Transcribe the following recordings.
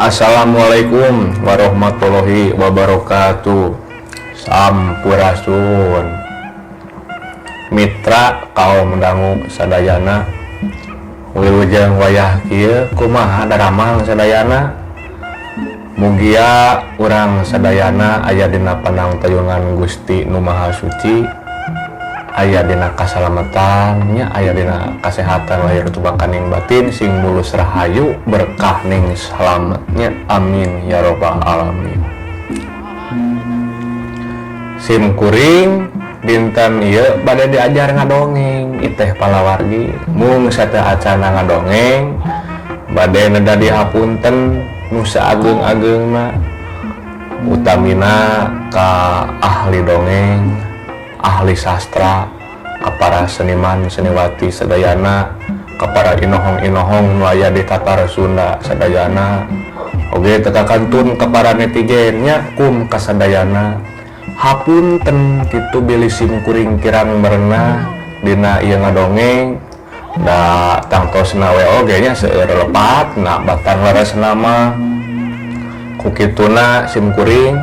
Assalamualaikum warahmatullahi wabarakatuh. Sampurasun Mitra kaum dangu sadayana. Wilujeng wayah kieu, kumaha daramang sadayana? Mugia urang sadayana aya dina panangtayungan Gusti Nu Maha Suci, aya dina kasalamatan nya, aya dina kasehatan lahir tubakaning batin, sing mulus rahayu, berkah ning salametnya, amin ya robbal alamin. Sim kuring dinten ieu bade diajar ngadongeng iteh palawargi. Mung sateuacana ngadongeng, bade neda dihapunten nu saageng-agengna, utamina ka ahli dongeng, ahli sastra, ka para seniman seniwati sadayana, ka para inohong-inohong nu aya di Tatar Sunda sadayana, oge teu kakantun ka para netizen nya, kum kasadayana hapunten kitu bilih sim kuring kirang merenah dina ieu ngadongeng, da tangtosna we oge nya seueur lepat na batang leresna mah. Ku kituna sim kuring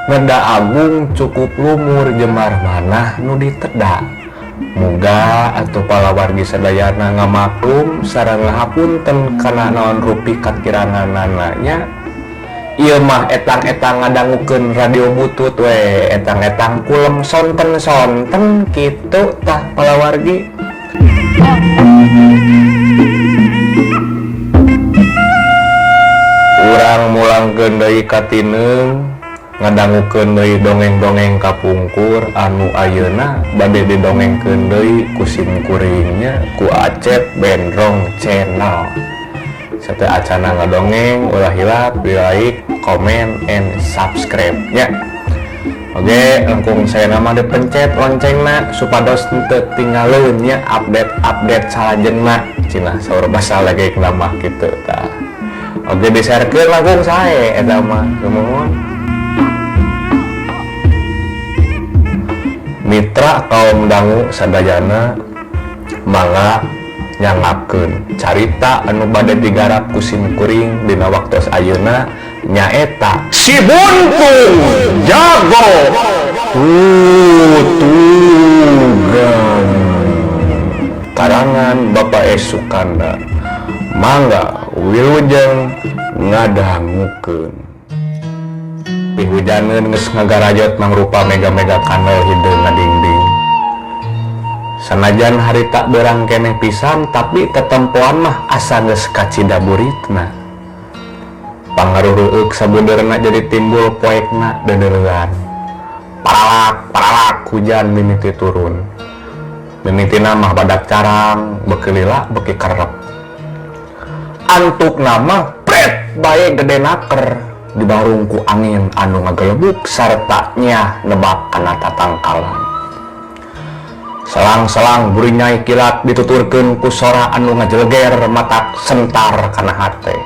neda agung cukup lumur jemar manah nu diteda. Muga atau palawargi sadayana ngamaklum sareng ngahapunten kana naon rupi kakiranganana nya. Ieu mah etang-etang ngadangukeun radio butut we, etang-etang kulem sonten-sonten kitu tah palawargi. Urang mulangkeun deui ka tineung, ngadangukeun deui dongeng-dongeng kapungkur anu ayeuna bade didongengkeun deui ku sim kuringnya, ku Acep Bendrong Channel. Sateuacana ngadongeng, ulah hilap di like, comment, and subscribe nya. Oke, langkung saya nama dipencet loncengna supados teu tinggalin nya update-update salajengna, cenah saur basa lagi nama kitu tah. Oke, di-sharekeun langkung sae eta mah, sumuhun. Mitra kaum dangu sadayana, mangga nyangakeun carita anu bade digarap ku sim kuring dina waktos ayeuna, nyaeta Si Buntung Jago Tutugan karangan Bapak E. Sukanda. Mangga wilujeng ngadangukeun. Pihujaneun geus ngagarajot mangrupa mega-mega kanal hideung ngadingding. Sanajan harita beurang keneh pisan, tapi tetempoan mah asa geus kacida buritna. Pangaruh reueuk sabeudeurna jadi timbul poekna deudeulean. Paralak paralak hujan mimiti turun. Mimitina mah badak carang, beuki lila beuki kerep. Antukna mah pret bae gede naker dibarung ku angin anu ngagelebuk sarta nyah nebak kana tatangkalan. Selang-selang burinyai kilat dituturkeun ku sora anu ngajeleger matak sentar kana hate.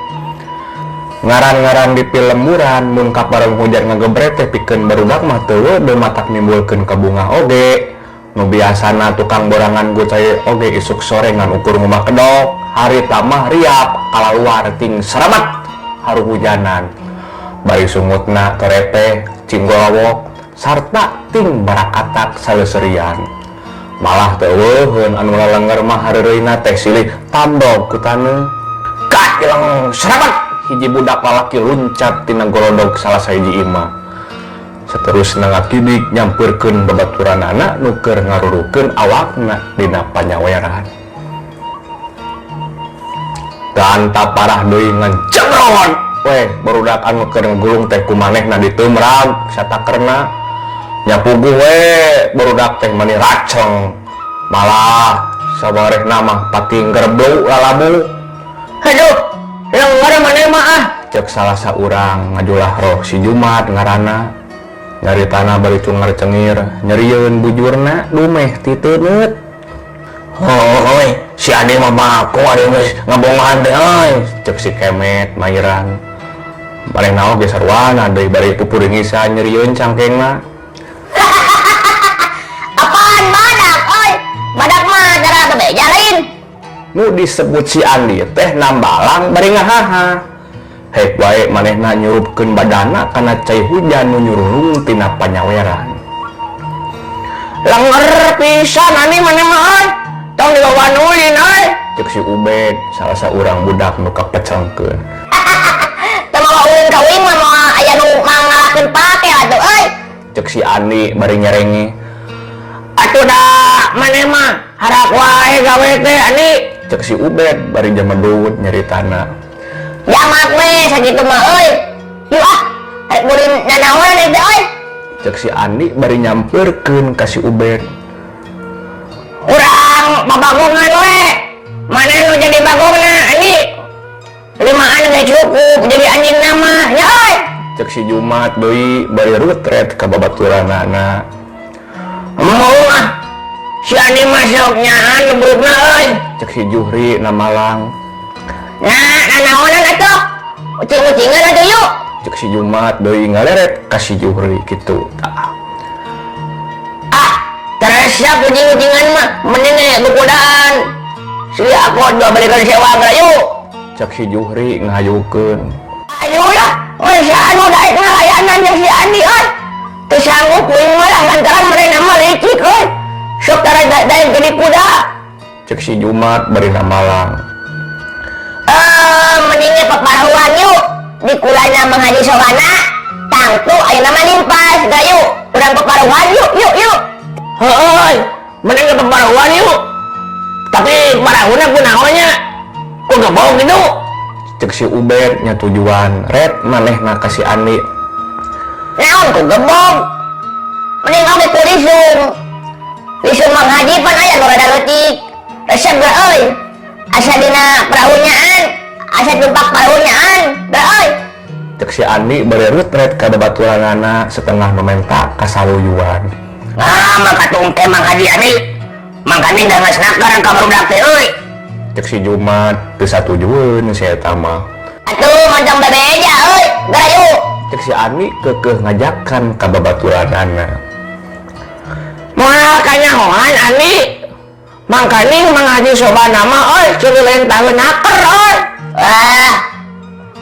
Ngaran-ngaran di pilemburan mun kapareng hujan ngagebret teh pikeun barudak mah teu deui matak nimbulkeun kabungah oge. Nu biasana tukang borangan gucai oge isuk sore ngan ukur ngumah kedok, harita mah riap kalaluar ting seramat haruhujanan. Bari sungutna terepe, cinggolowok, sarta ting barakatak saleuserian. Malah teu euweuheun anu lalenger mah hareureuyna teh silih tambog ku taneuh. Kaileng seramat hiji budak lalaki luncat tina golodog salah sahiji imah. Saterusna ngakidik nyampeurkeun babaturanana nu keur ngarurukeun awakna dina panyaweran. Ganta parah deui ngan jemrot weh barudak anu keur ngagulung teh ku manehna ditumrag satakerna. Nyapuguh we barudak teh mani raceng, malah sabarehna mah pati ngrebeu lalabu. Haduh, yang maneh mah ah, cek salah saurang ngajulah roh si Jumat ngaranna. Nyaritana bari cungar cengir nyerieun bujurna dumeh titeuneut. Oh, oi, si Ade mah bako, ade geus ngabongan teh euy, cek si Kemet mairan. Manehna oge sarwana deui bari pupuringisan nyerieun cangkengna. Apaan badak, oi? Badak mah cara bebeja lain. Nu disebut si Andi teh nambalang bari ngahaha. Hek wae manehna nyurupkeun badana kana cai hujan nu nyurulung tina panyaweran. Lenger pisan ani maneh mah euy. Tong dibawa ulin euy. Cek si Ubed, salah saurang budak nu kapecengkeun. Teu mawa ulin ka uing mah moal aya nu mangalakeun pake atuh euy. Cek si Andi bari nyerenge. Atuh da maneh mah harak wae gawe teh Andi. Cek si Ubed bari jamedut nyaritana. Jamak we sakitu mah euy. Yuk ah, rek ulin nanaonan ieu teh euy. Cek si Andi bari nyamperkeun ka si Ubed. Urang babagongan we. Maneh nu jadi bagongna Andi. Limaan geus cukup jadi anjing nama nya euy. Cek si Jumat deui bari rutret ka babaturanana. Mau ah. Si Andi mah sok nyaan gebrukna euy. Cek si Juhri namalang. Nah, nanaonan atuh. Ucing-ucingan atuh yuk. Cek si Jumat deui ngaleret ka si Juhri kitu tah. Ah, terus siap ucing-ucingan mah mending ge kukudaan. Si aku dua balikan sewa geura yuk. Cek si Juhri ngahayukeun. Ayo lah, we si anu daek ngalayanan jeung si Andi euy. Teu sanggup kuing mah lah lantaran mereka mah licik euy. Sok tara daek jadi kuda. Cek si Jumat bari namalang. Eh, mendingnya paparuan yuk. Di kulanya Mang Haji Sobana. Tangtu ayeuna mah nimpas gak yuk. Urang paparuan yuk yuk yuk. Heueuy, mending ke paparuan yuk. Tapi parahuna kunaon nya? Ku gebog gitu. Cek si Ubed nya tujuan ret manehna ka si Andi. Naon ku gebog? Mending oge ku lisung. Lisung Mang Haji pan aya nu rada leutik. Resep geura euy. Asa dina perahunyaan, asa tumpak parahunyaan, geura euy. Cek si Andi bari rutret ka babaturanana setengah mementa kasaluyuan. Ah, maka tungke Mang Haji Andi. Mangkane da geus nakar ka barudak teh euy. Cek si Jumat teu satujueun si eta mah. Atuh mantang bebeja euy, geura yuk. Cek si Andi keukeuh ngajakan ka babaturanana. Moal kanyahoan Andi. Mangkane Mang Haji Sobana mah euy ceuleuh lain taheun naker euy. Wah.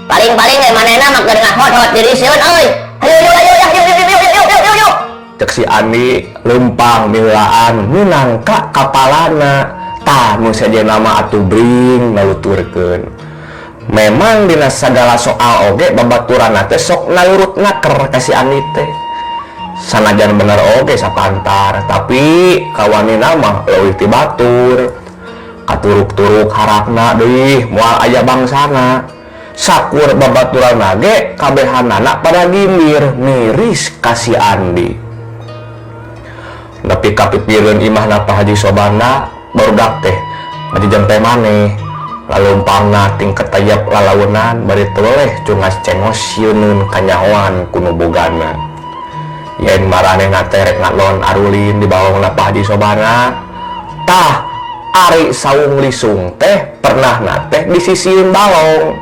Paling-paling ge manehna mah keur ngahot-hot diri sieun euy. Hayu yuk ayo yuk yuk yuk yuk yuk yuk yuk. Cek si Andi leumpang milaan minangka kapalana. Tah nu sejenna mah atuh bring naluturkeun. Memang dina sagala soal oge babaturanna teh sok nalurut naker ka si Andi teh. Sanajan bener oge sapantar, tapi kawanina mah leuwih ti batur. Katuruk-turuk harakna deui moal aya bangsana. Sakur babaturanna ge kabehanana pada gimbir miris ka si Andi. Nepi ka pipireun imahna Pak Haji Sobana barudak teh ngajejempe maneh. Lalumpangna ting ketayap lalaunan bari teu cungas cengos sieuneun kanyahoan ku nu bogana. Yen maranehna teh rek ngalon arulin di bawangna Pak Haji Sobana. Tah ari saung lisung teh pernahna teh di sisieun balong.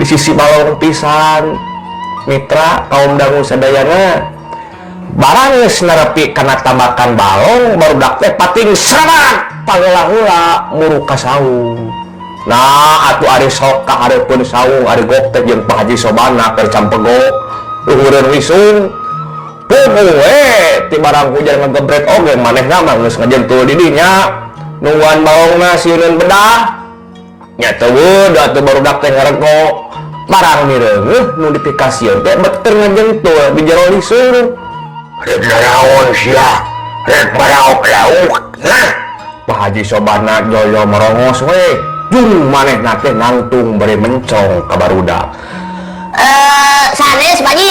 Di sisi balong pisan mitra kaum dangu sadayana. Barang geus nerepi kana tambakan balong barudak teh pating serarat pangeula-heula muruk ka saung. Nah atuh ari sok ka hareupeun saung ari gok teh jeung Pak Haji Sobana keur campego luhureun lisung. Puguh we ti barang hujan ngegebret oge manehna mah geus ngajentul di dinya. Nungguan balongna sieuneun bedah. Nya teu weud atuh barudak teh ngarego. Barang mireungeuh nu dipikasieun teh bet keur ngajentul di jero lisung. Rek naraon sia? Rek baraok lauk. Nah, Pak Haji Sobana joyo merongos we. Jung manehna teh nangtung bari mencong ka barudak. Sanes Pak Haji.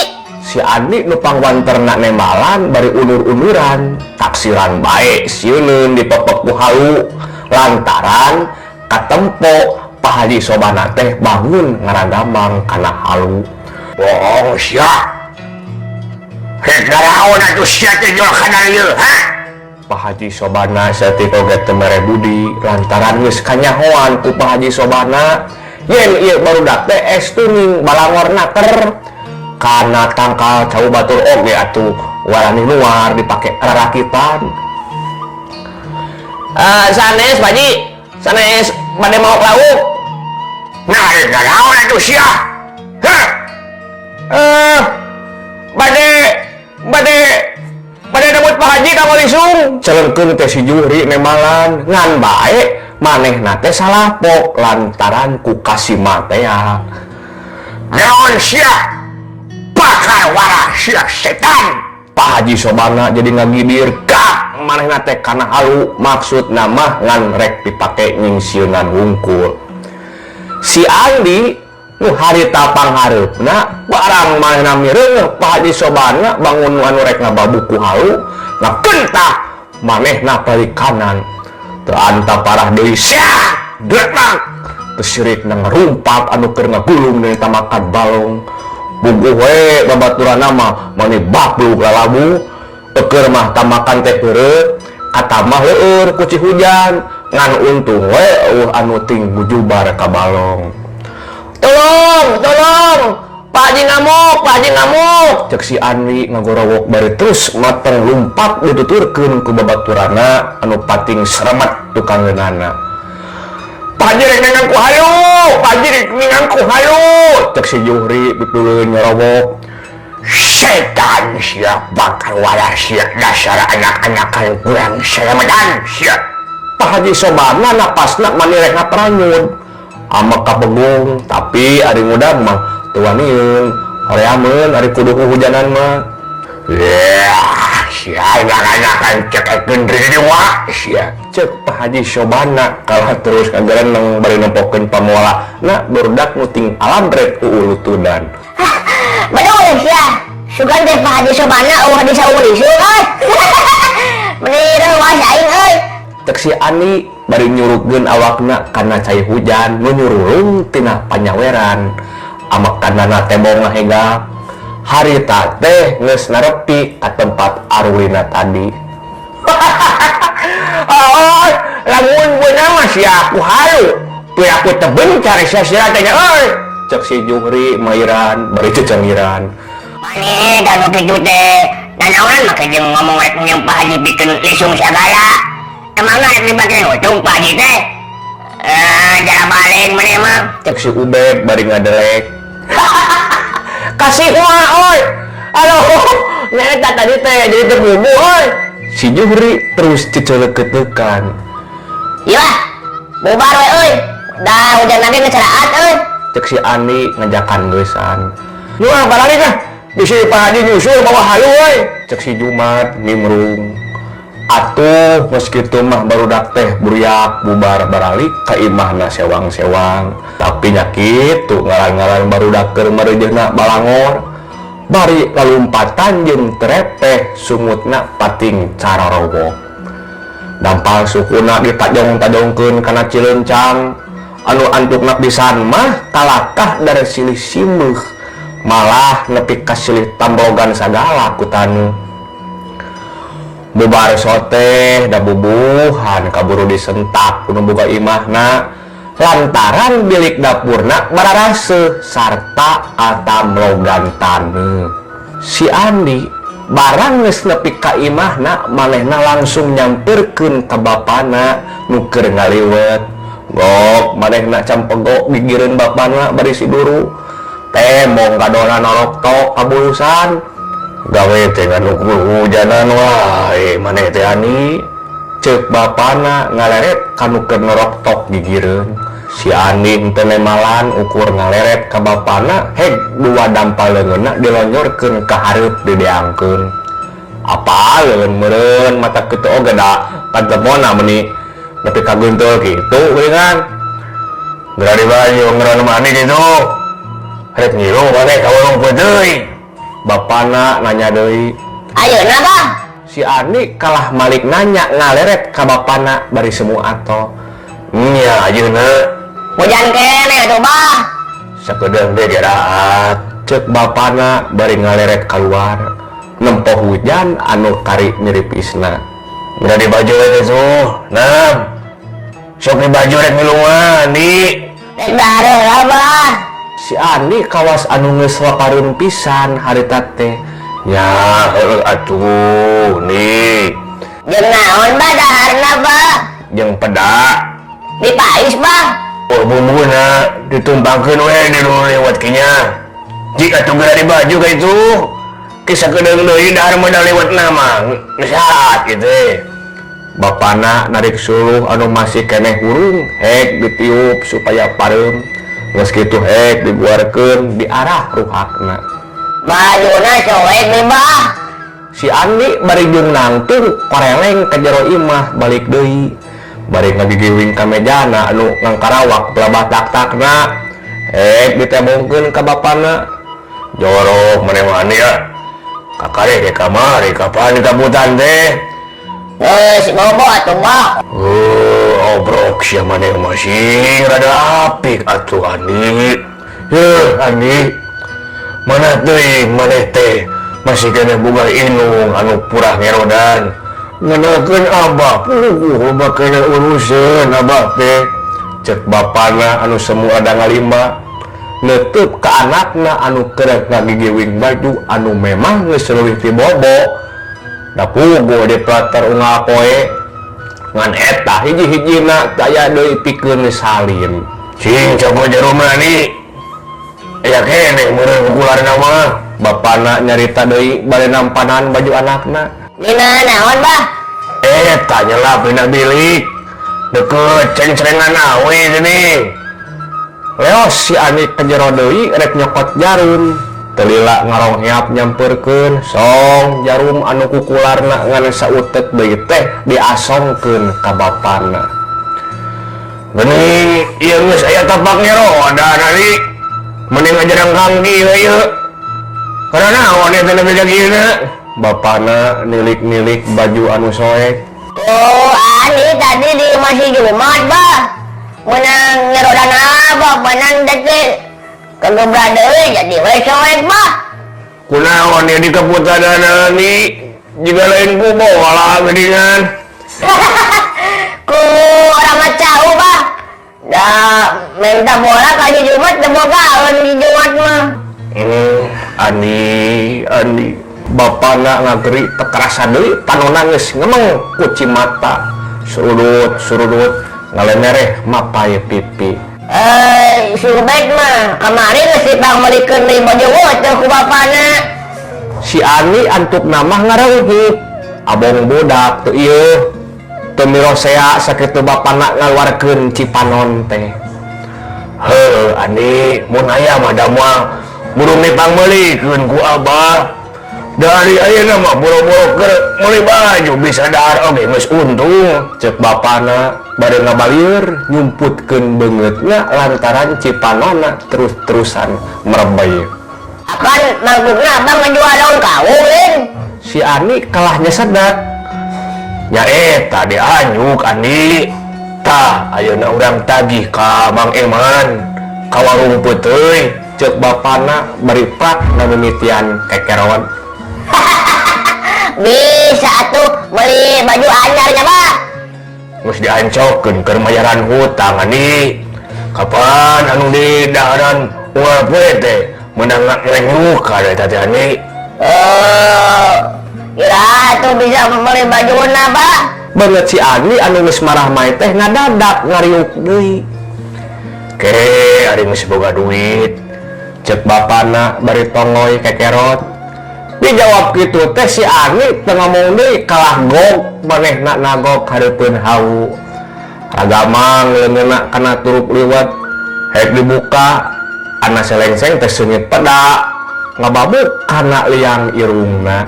Si Andi nu pangwanterna nembalan bari unur-unuran, taksiran bae sieuneun dipepek ku halu lantaran katempo Pak Haji Sobana teh bangun ngaragamang kana halu. Bohong sia. Rek naraon atuh sia teh jual kana ieu, ha? Pak Haji Sobana saeutik oge teu mere budi lantaran geus kanyahoan ku Pak Haji Sobana yen ieu barudak teh estuning balangor naker kana tangkal cau batur oge atuh warani luar dipake rarakitan. Sanes Pak Haji, sanes bade maok lauk. Nah, rek naraon atuh sia. Eh, bade bade bade nembut Pak Haji ka lisung. Celengkeun teh si Juhri nemalan ngan bae manehna teh salapok lantaran ku kasima teh. Naon sia? Bakal warah sia setan. Pak Haji Sobana jadi ngagidir ka manehna teh kana halu, maksudna mah ngan rek dipake nyingsieunan hungkul. Si Andi nu harita panghareupna barang manehna mireungeuh Pak Haji Sobana bangun anu rek ngababuku halu, ngakentah manehna balik kanan teu anta parah deui sia dretang teu sirikna ngarumpak anu keur ngagulung dina tamakan balong. Buguh we babaturanna mah mani bablug lalabu eukeur mah tamakan teh peureut katamah leueur ku ci hujan, ngan untung we eueuh anu ting bujubar ka balong. Tolong, tolong, Pak Haji ngamuk, Pak Haji ngamuk, cek si Andi ngagorowok bari terus mateng lumpat dituturkeun ku babaturanna anu pating seremet tukangeunana. Pak Haji rek ningang ku hayu, Pak Haji rek ningang ku hayu, cek si Juhri pipilieun nyorowok. Setan sia, bakal walah sia, dasar anak-anakan kurang selemetan sia. Pak Haji Sobana napasna mani rek ngapranyun amek kabegung, tapi ari ngudang mah teu waniun horeameun ari kudu hujanan mah. Ya, sia anak-anakan cekekeun dewa sia, cek Pak Haji Sobana kalah terus kagareneng bari nempokeun pamola na barudak nu ting alabret uulutudan. Betul sia. Sugan teh Pak Haji Sobana eueuh di saung lisung euy. Meni reuas aing euy. Cek si Ani bari nyurugkeun awakna kana cai hujan nu nyurulung tina panyaweran amekanana tembong ngahegak. Harita teh geus narepi ka tempat arulina tadi. Oh, lamun beunang mah sia aku halu. Teu aku teh bencar sia sia teh nya euy. Cek si Juhri mairan bari cecengiran. Mane da nu kitu teh. Nanaonan make jeung ngomong rek nyeung Pak Haji pikeun lisung sagala. Emangna rek dipake ngutung Pak Haji teh? Eh, jara balik maneh mah. Cek si Ubed bari ngadelek. Kasih mah oi. Aduh, nya eta tadi teh jadi teu bubu oi. Si Juhri terus ceceleketekan. Iyalah, bubar we euy. Da hujan lagi geus raat euy. Cek si Ani ngajakan geusan. Nu ah baralik ah. Bisi Pak Haji nyusul bawa halu euy. Cek si Jumat nimrung. Atuh geus kitu mah barudak teh buriak bubar baralik ka imahna sewang-sewang. Tapi nya kitu ngaran-ngaran barudak keur marejeuna balangor. Bari lalumpatan jeung terepeh sungutna pating carorowok. Dampal sukuna ditajong-tajongkeun kana cilencang anu antukna pisan mah kalakah dari silih simeuh malah nepi ka silih tamblogan sagala ku tanu. Bubar soteh da bubuhan kaburu disentak ku nu boga imahna lantaran bilik dapurna bararaseuh sarta katamlogan taneuh. Si Andi barang geus nepi ka imahna manehna langsung nyamperkeun ka bapana nu keur ngaliwet. Gok manehna campegok gigireun bapana bari siduru. Temong kadona norok tok kabulusan. Gawe teh ngan hujanan wae maneh teh Ani. Ceuk bapana ngaleret ka nu keur norok tok gigireun. Si Ani teu nemalan ukur ngaleret ka bapana heg dua dampal leungeunna dilonjorkeun ka hareup dideangkeun. Apa leungeun meureun mata kitu oge da katemona meuni nepi ka geunteul kitu geuningan. Geura di baju ngeron mani kitu. Rek ngilu maneh ka warung peuteuy. Bapana nanya deui. Ayeuna bah. Si Ani kalah malik nanya ngaleret ka bapana bari semu ato. Nya ayeuna. Hujan keneh atuh bah. Sakedeung deui geraat. Ceuk bapana bari ngaleret kaluar. Nempo hujan anu kari nyeripisna. Geura di baju we teh suh. Nam. Sok di baju rek ngiluan di. Rek dareula bah. Si Ani kawas anu geus lapareun pisan harita teh. Nya heueuh atuh nih. Jeung naon bah daharna bah? Jeung peda. Dipais bah. Oh bumbuna ditumpangkeun we di nu lewat kinya. Jika atuh geura dibaju ka itu kisah kedeung deui dahar modal lewat nama geus saat gitu. Bapana narik suluh anu masih keneh hurung hek ditiup supaya pareum geus kitu hek diguarkeun di arah ruhakna. Bajuna soek nih, Bah. Si Andi bari jeung nangtung koreleng ka jero imah balik deui bari ngagigiwing ka mejana anu ngangkarawak pelabah tak-takna hek ditembongkeun ka bapana. Jorok maneh mah Andi ya, kakare ke kamari kapan dikabutan teh? Geus bobo atuh, Bah. Oh, obrok sia maneh mah sing rada apik atuh, Andi. Heuh, Andi. Mana teuing maneh teh masih keneh boga indung anu purah ngerodan. Nganakeun abah puguh loba keneh uruseun abah teh. Cek bapana anu semu ada ngalimba neutup ka anakna anu keur ngagigiwing baju anu memang geus leuwih ti bobo. Da puguh di pelatar unggal poe ngan eta hiji-hijina teu aya deui pikeun salin. Cing coba jero mani. Aya keneh meureun kularna mah. Bapana nyarita deui bade nampanan baju anakna. Dina naon, Bah? Eta nyelap dina bilik. Deket cengcerengan awe geuning. Leos si Ani ke jero deui rek nyokot jarum. Teu lila ngarongheap nyampeurkeun song jarum anu kukularna ngan sautek deui teh diasongkeun ka bapana. Geuning ieu geus aya tapak ngeroda Ani. Mending ngajarang kangki we ieu. Karena naon eta nepi ka kieu? Bapana nilik-nilik baju anu soek. Oh, Andi tadi di masih Jumat, Bah. Menang ngerodan apa, menang deket. Kegebrak deui jadi we soek, Bah. Kunaon ieu dikeputadan Ani? Jiga lain ku bola geuningan. Ku orang ngacau, Bah. Da minta bola ka di Jumat teu bogaeun di Jumat mah. Ani, Ani, bapana ngageri teu karasa deui panona geus ngemeng ku cimata. Surudut, surudut ngalemereh mapai pipi. Eh, surbek mah kemarin geus dipangmeulikeun deui baju teh ku bapana. Si Ani antuk namah ngareuhut. Abong budak teu ieu. Teu mirosea sakitu bapana ngaluarkeun cipanon teh. Heuh, Ani, mun aya mah da moal burung dipangmeulikeun ku abah. Dari ayeuna mah boro-boro keur meuli baju bisa dahar oge geus untung. Cek bapana bari ngabalieur nyumputkeun beungeutna lantaran cipanonna terus-terusan merebey. Akan mangkukna abang ngejual daun kawung, Lin. Si Ani kalah nyesedat. Nya eta dianyuk Ani. Tah ayeuna urang tagih ka Mang Eman ka warung peuteuy. Cek bapana bari prak namimitian kekeron. Bisa atuh beli baju anyarnya, Pak. Geus diancokeun keur mayaran hutang Ani. Kapan anu di daharan unggal poe teh meunang ngrenguka eta teh Ani. Oh, kira atuh bisa beli baju na, Pak. Banget si Ani anu geus marah mae teh ngadadak ngariuk deui. Ke ari geus boga duit. Cek bapana bari tongoy kekerot. Dijawab kitu teh si Ani teu ngomong deui kalah gog manehna nagok hareupeun hawu. Ragamang leungeunna kana turup liwet hek dibuka ana selengseng teh seungit peda ngababuk kana liang irungna.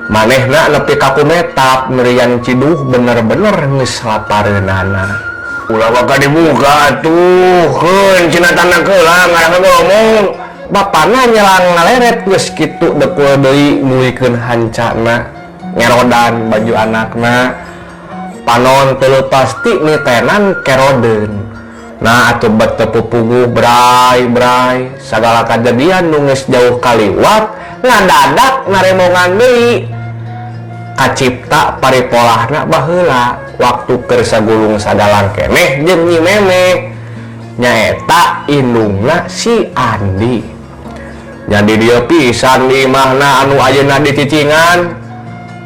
Manehna nepi ka kumetap merian ciduh bener-bener geus lapareunana. Ulah waka dibuka atuh, keun cenah tanah keula ngarang ngomong. Bapana nyelang ngaleret geus kitu dekul deui mulikeun hancana ngerodan baju anakna. Panon teu leupas ti nitenan kerodeun. Nah atuh bet teu pupuguh bray-bray sagala kajadian nu geus jauh kaliwat ngadadak ngaremongan deui. Kacipta paripolahna baheula waktu keur sagulung sadalang keneh jeung Nyi Memeh nyaeta indungna si Andi. Jadi dia pisan di imahna anu ayeuna dicicingan.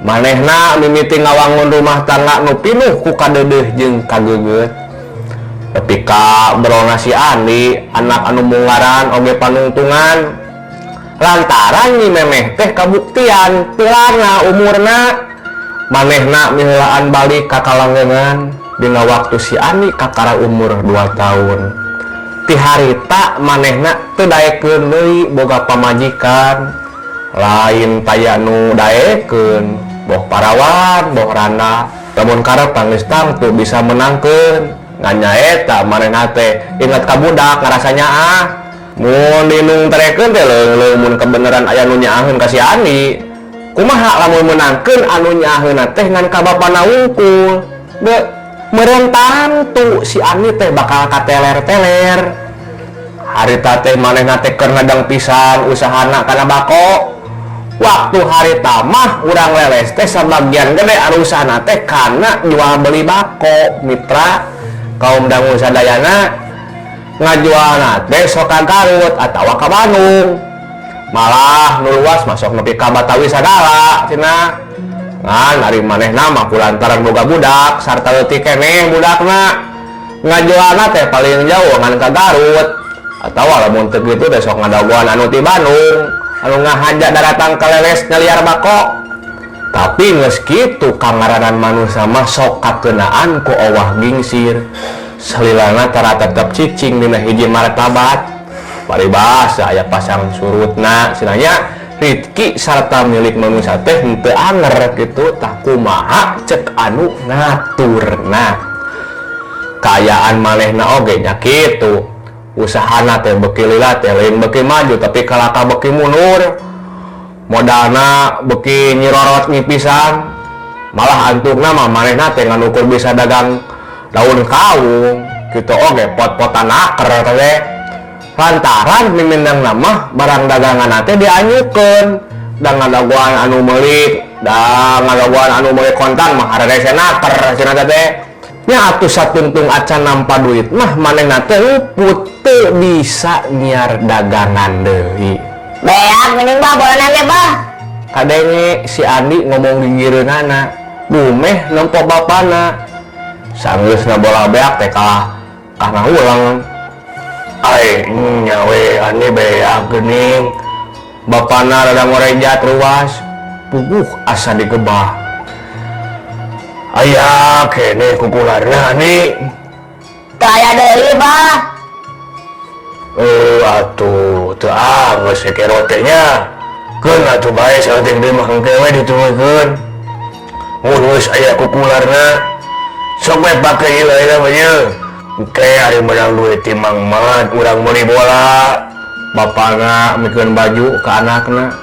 Manehna mimiti ngawangun rumah tangga nu pinuh ku kadeudeuh jeung kageugeut. Nepi ka berona si Andi anak anu mungaran oge panungtungan. Lantaran Nyi Memeh teh kabuktian tilana umurna manehna miheulaan balik ka kalanggengan dina waktu si Ani kakara umur 2 tahun. Ti harita manehna teu daekeun deui boga pamajikan. Lain taya nu daekeun, boh parawan, boh randa. Lamun karep geus tangtu bisa menangkeun. Ngan nyaeta manehna teh inget ka budak ngarasa nyaah. Mun dinungtrekeun teh leung-leung mun kebeneran aya nu nyaaheun ka si Ani. Kumaha lamun meunangkeun anu nyaaheunna teh ngan ka bapana wungkul. De meureun tangtu si Ani teh bakal kateler-teler. Harita teh manehna teh keur ngadang pisan usahana kana bako. Waktu harita mah urang Leles teh sabagian gede usahana teh kana jual beli bako. Mitra kaum dangu sadayana ngajualna teh sok ka Garut atawa ka Bandung. Malah nu luas masuk nepi ka Batawi sagala cenah. Ngan ari manehna mah kulantaran boga budak sarta leutik keneh budakna. Ngajualna teh paling jauh ngan ka Garut. Atawa lamun teu kitu teh sok ngadagoan anu ti Bandung anu ngahaja daratang ka Leles nyaliar bako. Tapi geus kitu kangaranan manusia mah sok kakeunaan ku owah gingsir. Salilana tara tetep cicing dina hiji martabat. Paribasa aya pasang surutna cenah nya rizki sarta milik manusia teh henteu anger kitu tah kumaha cek anu ngaturna. Kaayaan manehna oge nya kitu. Usahana teh beuki lila teh lain beuki maju tapi kalaka beuki mundur. Modalna beuki nyirorot ngipisan. Malah antukna mah manehna teh ngan ukur bisa dagang daun kawung kitu oge pot-potan naker teh. Lantaran mimindangna mah barang dagangan teh dianyukeun da ngadagoan anu meuli da ngadagoan anu meuli kontan mah hararese naker cenah teh. Nya atuh satungtung acan nampa duit mah manehna teh luput teu bisa nyiar dagangan deui. Beak mending bah bolana ge bah. Kadenge si Andi ngomong gigireunana, dumeh nempo bapana. Sanggeusna bola beak teh kalah kana ulang. Ai nya we Andi beak geuning. Bapana rada ngorejat ruas, puguh asa digebah. Aya keneh kukularna Andi. Teu aya deui bah. Atuh teu anggeus kero teh nya. Keun atuh bae saeutik deui mah engke we dituluykeun. Mun geus aya kukularna sok we pake ieu ayeuna mah ye. Engke ari meunang duit ti Mang Mat urang meuli bola. Bapana mikeun baju ka anakna.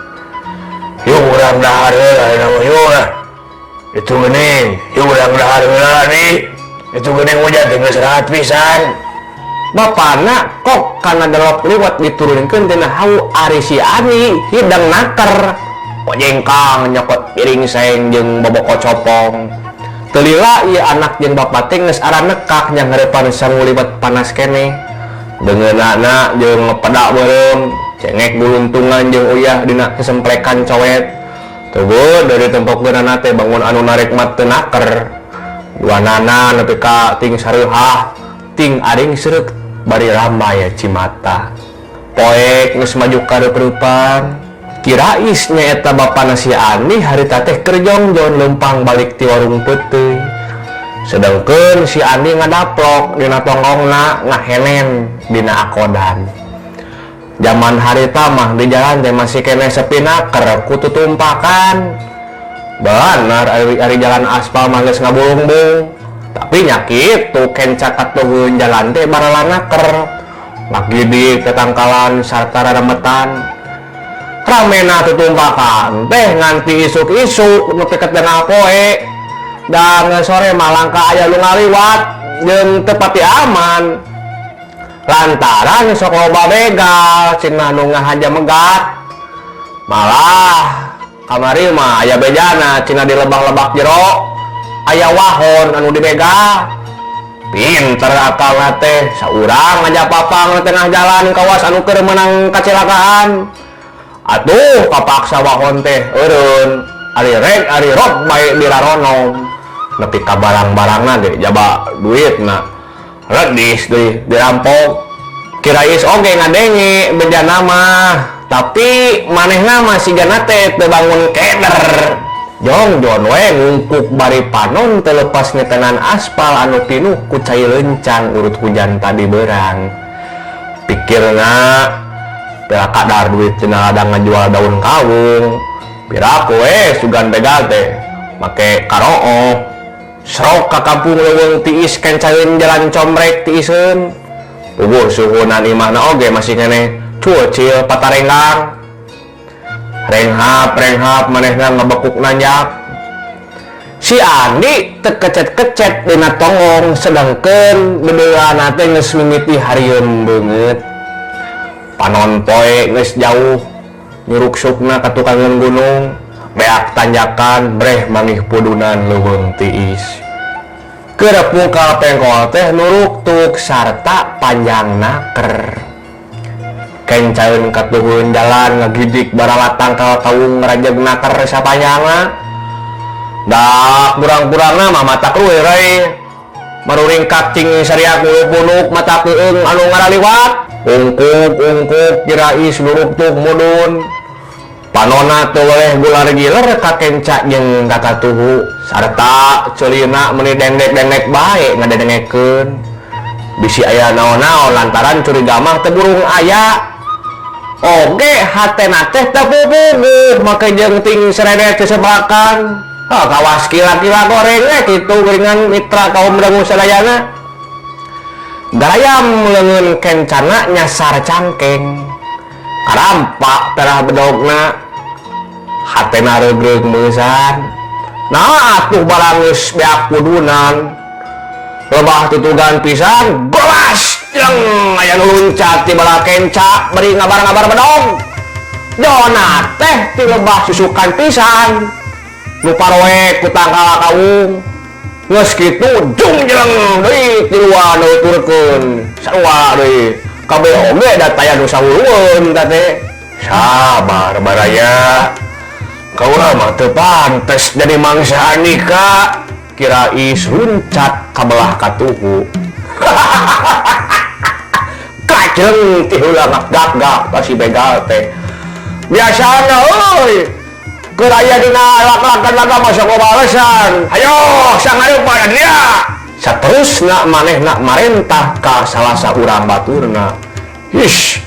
Yuk urang dahar heula ayeuna mah yuk lah. Itu geuning, yuk urang dahar heula nih. Itu geuning hujan teh geus rahat pisan. Bapana kok kana delok liwat diturunkeun tina hawu ari si Ani hidang naker. Kojengkang nyokot piring saeng jeung boboko copong. Teu lila ieu anak jeung bapa teh geus aranekak nyanghareupan sangu liwet panas keneh. Deungeunana jeung peda beureum, cengek buluntungan jeung uyah dina sesemplekan coet. Teubeut dari tempokeunana teh bangun anu narek mah teu naker. Duanana nepi ka ting sareuhah, ting aring seureuk bari ramai cimata. Poek geus maju ka reup-reupan. Kirais nyaeta bapana si Ani harita teh keur jongjon leumpang balik ti warung peuteuy. Sedengkeun si Ani ngadaplok dina tonggongna ngahenen dina akodan. Zaman harita mah di jalan teh masih keneh sepi naker ku tutumpakan. Benar ari jalan aspal mah geus ngabulungbung. Tapi nya kitu kenca katuhun jalan teh barala naker. Ngagidik tetangkalan sarta raremetan. Ramena tutumpakan teh nganti isuk-isuk nepi ka tengah poe. Dan sore mah langka aya nu ngaliwat jeung teu pati aman. Lantaran sok loba begal cenah nu ngahaja megat. Malah kamari mah aya bejana cenah di lebak-lebak jero aya wahon anu dibegal. Pinter akalna teh saurang aja papang di tengah jalan kawas anu keur meunang kecelakaan. Atuh kapaksa wahon teh eureun ari rek ari rok bae diraronom. Nepi ka barang-barangna ge jaba duitna. Redis deui dirampok. Kirais oge ngadenge bejana mah. Tapi manehna mah sigana teh teu bangun keder. Jongjon we ngungkuk bari panon teu lepas ngetenan aspal anu pinuh ku cai lencang urut hujan tadi berang. Pikirna pira kadar duit cenah ladang ngajual daun kawung. Piraku we sugan begal teh make karook. Serok ka kampung leuweung tiis kencaeun jalan combrek tiiseun. Puguh suhunan imahna oge masih keneh cucil patarenggang. Renghap-renghap manehna ngebekuk nanjak. Si Andi teu kecet-kecet dina tonggong sedangkeun bedeulana teh geus mimiti harieun beungeut. Panon poe geus jauh nyuruksukna ka tukangeun gunung, beak tanjakan breh mangih pudunan leuweung tiis. Keur pungkal pengkol teh nuruktuk sarta panjang naker. Kencaeun katuhun jalan ngagidik baralat tangkal kawung ngarajeg naker sapanjangna. Dak kurang-kurangna mah mata kruwe rei. Maruringkak cing sariak muluk-muluk mata keung anu ngaraliwat. Ungkup-ungkup kirais nuruktuk mudun. Panona teu weleh gular giler ka kenca jeung ka katuhu sarta ceulina meuni dengdek-dengdek bae ngadengekeun. Bisi aya naon-naon lantaran curiga mah teu burung aya. Oge hatena teh teu puguh make jeung ting seredet sesebelakan. Ha kawas kila-kila goreng we kitu geuningan mitra kaum dangu sadayana. Garayam leungeun kencana nyasar cangkeng. Karampak terah bedogna. Hatena reugreug meusan. Nah atuh barang geus beak kudunan. Lebah tutugan pisan golas jeung aya nu luncat ti bala kenca bari ngabar-ngabar bedog. Jona teh ti lebah susukan pisan. Nu paroek ku tangkal kawung. Geus kitu jung jeleng deui tiluan nuturkeun. Sarua deui. Kabeh oge da taya nu sawulueun ta teh. Sabar baraya. Kaula mah teu pantes jadi mangsa Andika. Kirais luncat ka belah katuhu. Kajeng ti heula ngagak-gak ka si begal teh. Biasana euy. Keur aya dina lak-lakan laga mah sok balesan. Hayo sangarupa dia. Saterusna manehna marentah ka salah saurang baturna. Ish,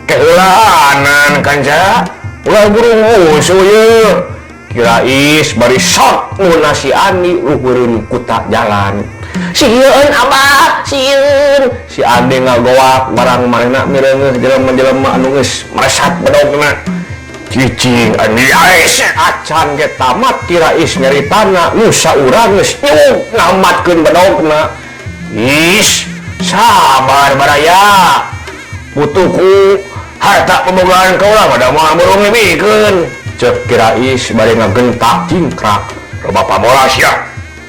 keheulaanan kanca. Ulah burung musuh ieu. Kirais bari sok mun si Andi luhureun kuta jalan. Sieun abah, sieun. Si Andi ngagoak barang manehna mireungeuh jelema-jelema anu geus meresat bedogna. Cicing Andi ais acan ge tamat kirais nyaritana nu saurang geus nyuk ngamatkeun bedogna. Is, sabar baraya. Butuhku harta pembogaan kaula mah da moal burung dibikeun. Cek kirais bari ngagentak cingkrak. Loba pamola sia.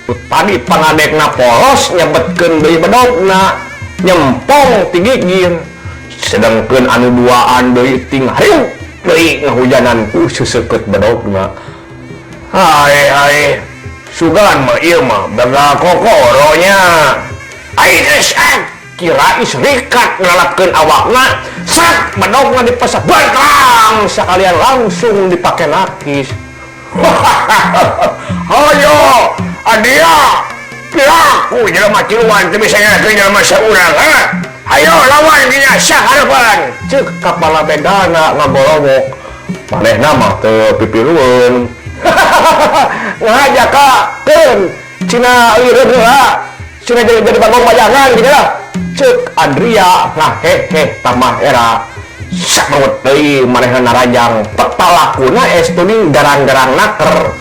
Tadi pangadekna polos nyebetkeun deui bedogna, nyempong ti gigir. Sedangkeun anu duaan deui ting hariuk deui ngahujanan ku seseukeut bedogna. Hae hae, sugan mah ieu mah begal kokoro nya. Ai geus kirais rikat ngalapkeun awakna, sak bedogna dipesak bangkang sakalian langsung dipake nakis. Hayo adia piraku jelema tiluan teu bisa ngelakeun jelema saurang ha. Hayo lawan dinya saharepan. Ceuk kapala bedana ngagorowok. Manehna mah teu pipilueun. Ngaja ka keun cina lireun heula. Cina jadi bagong bayangan gitu lah. Ceuk Adria ngaheheh tamah era. Sakrut deui manehna narajang. Petalakuna estuning garang-garang naker.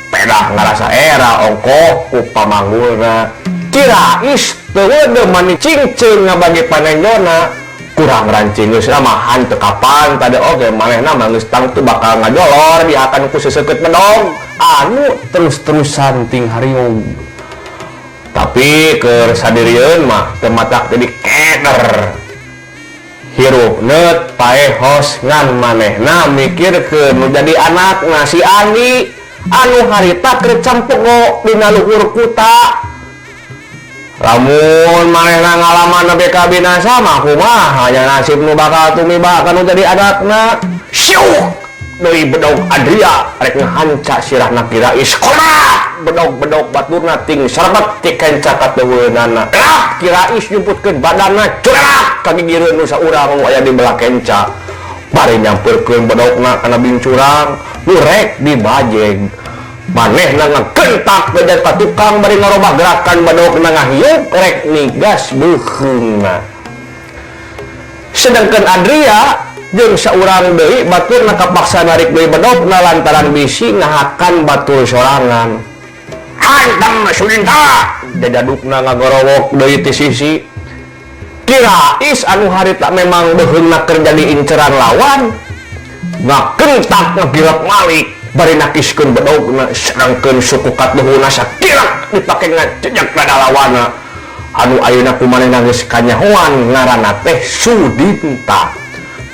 Pedah ngarasa era ongkoh ku pamanggulna. Kirais teu weudeuh mani cingceung ngabagi panenjona. Kurang rancing geus mah hanteu kapan tadi oge manehna mah geus tangtu bakal ngajolor diakan ku seseukeut bedog anu terus-terusan ting hariung. Tapi keur sadirieun mah teu matak jadi keder. Hirup neut paehos ngan manehna mikirkeun nu jadi anakna si Andi anu harita keur campogo dina luhur kuta. Lamun manehna ngalaman nepi ka binasa mah kumaha nya nasib nu bakal tumiba kanu jadi anakna. Siuk deui bedog Adria rek ngahanca sirahna Kirais. Komat bedog-bedog baturna ting serbet ti kenca kateuweunana. Rap Kirais nyumputkeun badanna curak ka gigireun nu saurang nu aya di belah kenca. Bari nyampeurkeun bedogna kana bincurang nu rek dibajeg. Manehna ngagentak bejan ka tukang bari ngarobah gerakan bedogna ngahiup rek nigas beuheungna. Sedangkan Adria jeung saurang deui baturna kapaksa narik deui bedogna lantaran bisi ngahakan batur sorangan. Hantem Sudinta jajadukna ngagorowok deui ti sisi. Kirais anu harita memang beuheungna keur jadi inceran lawan ngagentak ngagirap malik bari nakiskeun bedogna sedangkeun suku katluhuna sakirek dipake ngajejek ka lawanna anu ayeuna kumanehna geus kanyahoan ngaranna teh Sudinta.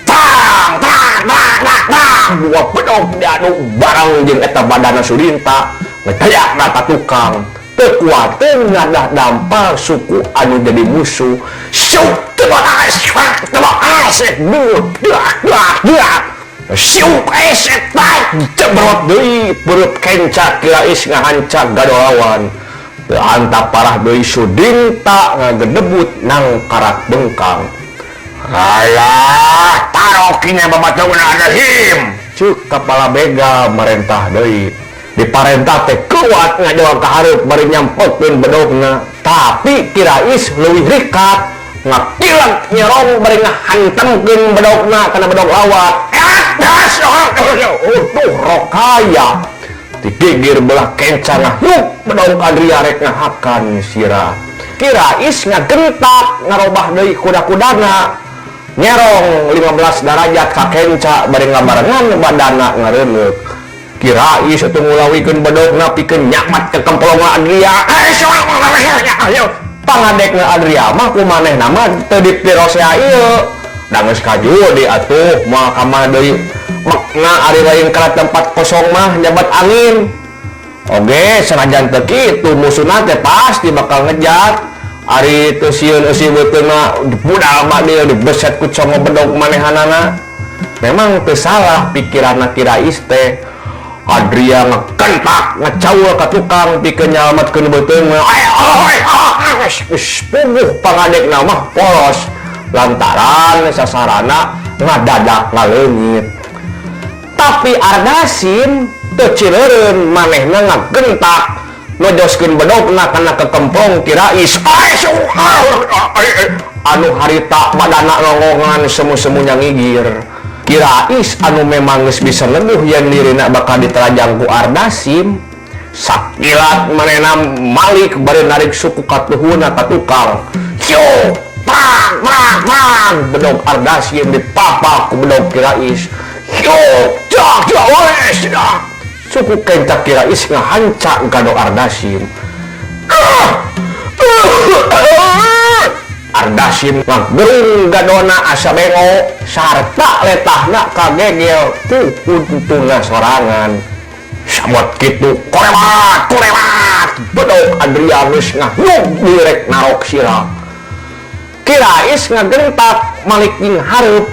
Tang tang tang tang tang dua bedog diadu barang jeung eta badana Sudinta ngedayakna ka tukang. Teu kuateun ngadah dampal suku anu jadi musuh. Syuk teu asek dak dak dak. Syuk esek tak jebrot deui beureut kenca Kirais ngahanca gadolawan. Teu antap parah deui Sudinta ngagedebut nang karak bengkang. Alah, tarokinya babatuna adahim. Cuk kepala begal merentah deui. Diparentah teh kuat ngajawab ka hareup bari nyampotkeun bedogna. Tapi Kirais leuwih rikat ngakilak nyerong bari ngahantemkeun bedogna kana bedog lawat. Tuh rokaya digigir belah kenca ngahyuk bedog Adria rek ngahakan sirah. Kirais ngagentak ngarobah deui kuda-kudana nyerong 15 derajat ka kenca bari ngabarengan badana ngareuneup. Kirais atuh ngulawikeun bedogna pikeun nyamat ke kempelongna Adria. Pangadekna Adria mah ku manehna mah teu dipirosea ieu. Da geus kaju di atuh moal ka mana deui. Makna ari lain kana tempat kosong mah nyabat angin. Oge sanajan teu kitu musuhna teh pasti bakal ngejat. Ari teu sieun eusi beuteungna budal mah dieu dibeset ku congo bedog manehanana. Memang teu salah pikiranna Kirais teh. Adria ngekentak ngecaul ka tukang pikeun nyalametkeun beuteungna. Geus puguh pangadekna mah polos lantaran sasarana ngadadak ngaleungit. Tapi Ardasim teu cileureun manehna ngagentak nojoskeun bedogna kana kekempong Kirais. Anu harita badana longongan semu-semunya ngigir. Kirais anu memang geus bisa neduh yen dirina bakal diterajang ku Ardasim. Sakilat manehna malik bari narik suku katuhuna ka tukang. Ciu pang pang pang bedog Ardasim dipapak ku bedog Kirais. Ciu jak jak wes dah. Suku kenca Kirais ngahanca gado Ardasim. Ardasim ngagerung gadona asa bengo sarta letahna kagegel ku untungna sorangan. Sabot kitu koremat koremat bedog Adria geus ngahyuk direk narok sirah. Kirais ngagentak malik jeung hareup.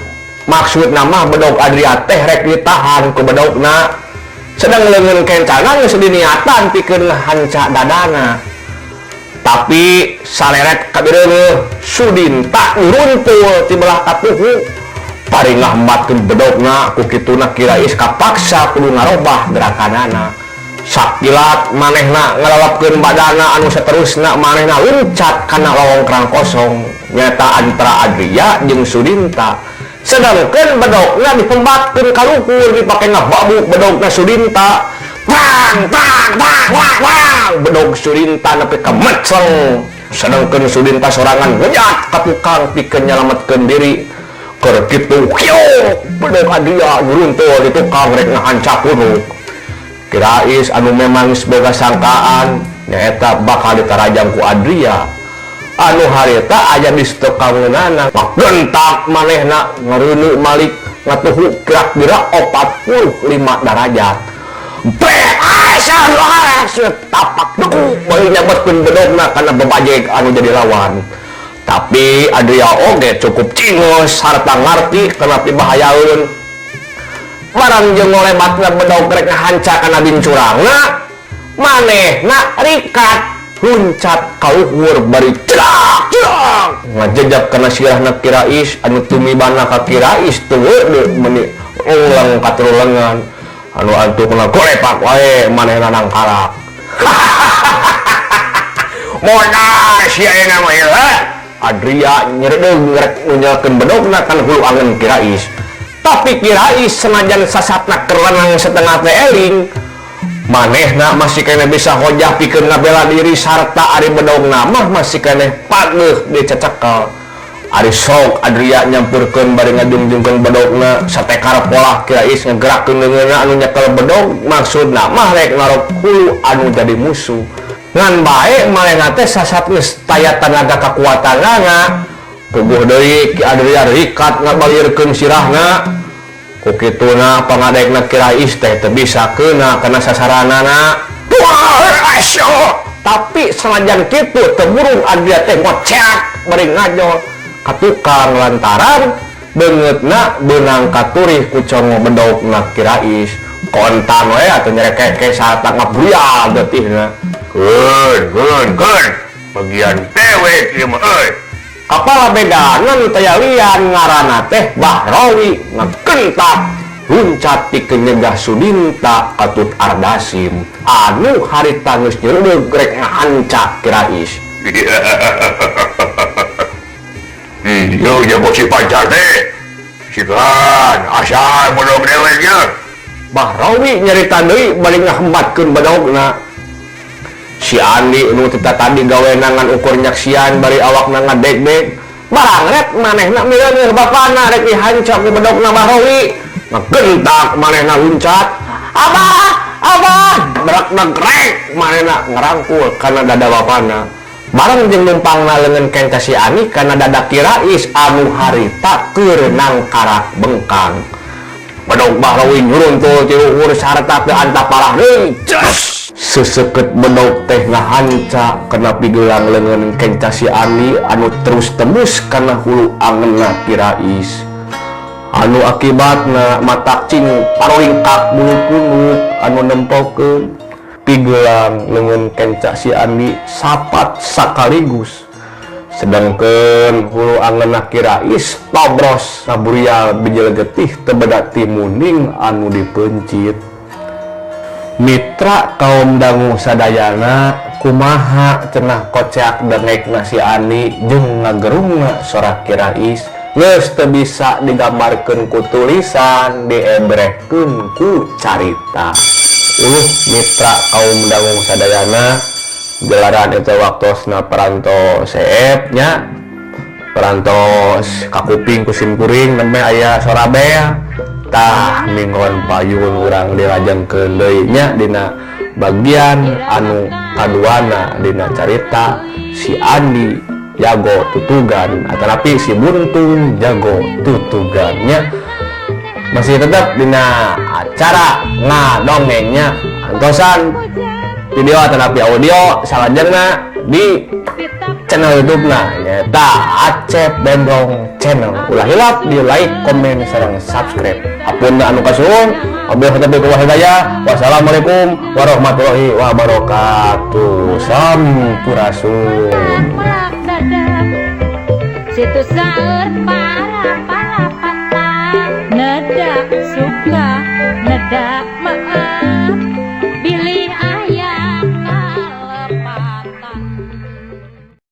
Maksudna mah bedog Adria teh rek ditahan ku bedogna. Sedang leungeun kencana geus diniatan pikeun ngahanca dadana. Tapi saleret kabireuneuh Sudinta nuruntul ti belah katuhu. Bari ngahembatkeun bedogna ku kituna Kirais kapaksa kudu ngarobah gerakanana. Sakilat manehna ngalalapkeun badana anu saterusna manehna luncat kana lawang kosong nyata antara Adria jeung Sudinta. Sedangkeun bedogna dipembatkeun ka luhur dipake ngababuk bedogna Sudinta. Bang bang bang bang bang bedog Sudinta nepi ka meceng. Sedangkeun Sudinta sorangan ngejat ka tukang pikeun nyalametkeun diri. Keur kitu kieu bedog Adria nuruntul di tukang rek ngahanca punuk. Kirais anu memang geus boga sangkaan nyaeta bakal ditarajang ku Adria. Anu harita aya di setokangeunana gentak manehna ngareuneu malik ngatuhu kira-kira 45 derajat. Tapak deku bari nyabetkeun bedogna kana bebajeg anu jadi lawan. Tapi Adria oge cukup cingos sarta ngarti kana pibahayaeun. Barang jeung ngolebatna bedog rek ngahanca kana bincurangna, manehna rikat luncat ka luhur bari cerak cerak ngajejak kana sirahna Kirais anu tumibana ka Kirais teu deui meuni ulang ka tilu lengan anu antukna golepak wae manehna nangkarak. Modar sia ayeuna mah ieu. Adria nyeredeung rek nunjalkeun bedogna kana hulu angen Kirais. Tapi Kirais senajan sasatna keur lenang setengah teh eling, manehna masih keneh bisa hojah pikeun ngabela diri sarta ari bedogna mah masih keneh pageuh dicecekel. Ari sok Adria nyampurkeun bari ngajungjungkeun bedogna satekar polah Kirais ngagerakeun leungeunna anu nyekel bedog maksudna mah rek narok hulu anu jadi musuh. Ngan bae manehna teh sasat geus taya tanaga kakuatanana. Puguh deui Ki Adria rikat ngabalirkeun sirahna. Ku kituna pangadekna Kirais teh teu bisa keuna kana sasaranana. Wah, asyo. Tapi sanajan kitu teu burung Adria teh ngoceak bari ngajol ka tukang lantaran beungeutna beunang katurih ku congo bedogna Kirais. Kontan we atuh nyerekeke sarta ngaburial getihna. Keun, keun, keun. Bagian dewek ieu mah euy. Kapala bedanan taya lian ngaranna teh Bahrawi ngekentak luncat pikeun nyegah Sudinta katut Ardasim anu harita geus nyeredeug rek ngahanca Kirais. Ieu jago si Pancar teh. Sigan asal bedog dewek ieu. Bahrawi nyarita deui bari ngahembatkeun bedogna. Si Andi nu tita tadi gawe ngan ukur nyaksian bari awakna ngadegdeg. Barang rek manehna mireuneuh bapana rek dihanca ku bedogna Bahrawi. Ngegentak manehna luncat. Abah, abah, berakna grek manehna ngarangkul kana dada bapana. Bareng jeung numpangna leungeun kenca si Ani kana dada Kirais anu harita keur nangkarak bengkang. Bedog Bahrawi nyuruntul ti luhur sarta teu antap parah deui. Ces! Seseket bedog teh ngahanca kana pigelang leungeun kenca si Ani anu terus tembus kana hulu angenna Kirais. Anu akibatna matak cing paroringkak bulu punuk anu nempokeun pigelang leungeun kenca si Ani sapat sakaligus. Sedangkeun hulu angenna Kirais tobros ngaburial bijil getih teu beda ti muning anu dipeuncit. Mitra kaum dangu sadayana kumaha cenah koceak dengekna si Ani jeung ngagerungna sora Kirais geus teu bisa digambarkeun ku tulisan diebrekkeun ku carita. Uluh mitra kaum dangu sadayana gelaran itu waktosna parantos seep nya parantos kakuping ku simkuring nembe aya sora bea. Tah minggon payun urang dilajengkeun deui nya dina bagian anu kaduana dina carita si Andi jago tutugan atanapi si Buntung jago tutugannya. Masih tetap dina acara ngadongengnya antosan video atanapi audio salajengna di channel YouTube na nyaeta Acep Bembrong Channel. Ulah hilap di like, komen, sareng subscribe. Apunten anu kasuhun. Wabillahi taufiq wal hidayah. Wassalamualaikum warahmatullahi wabarakatuh. Sampurasun. Situ saeur para